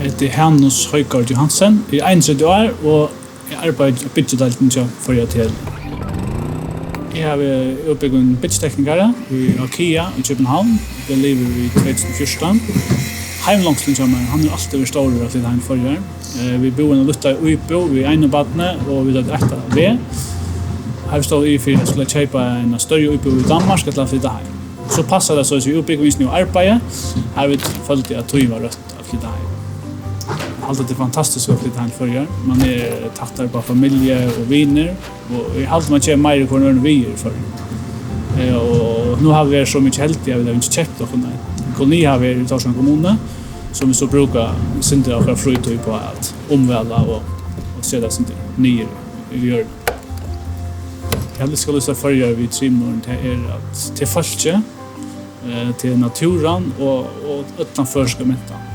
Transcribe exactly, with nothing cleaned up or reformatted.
Eg heiti Hanus Højgaard Johansen, eg eri einogtretivu ár og eg arbeiði á byggideildini hjá Føroya Tele. Eg havi útbúgving byggiteknikara í, á KIA í København. Eg bleiv liðugur í tvey túsund og fjúrtan. Heimlongslin hjá mær, hann hevur altíð verið stórur at flyta heim til Føroyar. Eh, vit búðu í eini lítlari íbúð við einum barni og vit høvdu eitt av veg. Har vit stóðu yvir fyri at skula keypa eina størri íbúð í Danmark ella flyta heim. So passaði tað so, so útbúgvingin og arbeiði, har vit føldu at tíðin var røtt at flyta heim. Eg haldi, tað er fantastiskt at flyta heim til Føroyar. Man er tættari á familju og vinir, og eg haldi, man kemur meira hvørjum øðrum við í Føroyum. Eh, og nú hava vit verið so mikið heldig, at vit hava ikki keypt okkum ein koloni her í Tórshavnar kommunu, sum vit so brúka sindur av okkara frítíð á at umvæla og, og seta sindur niður í jørðini. Eg haldi, eg skal lýsa Føroyar við trimum orðum. Tað er at, til fólkið, eh, til náttúran og, og øll tann føroyska mentan.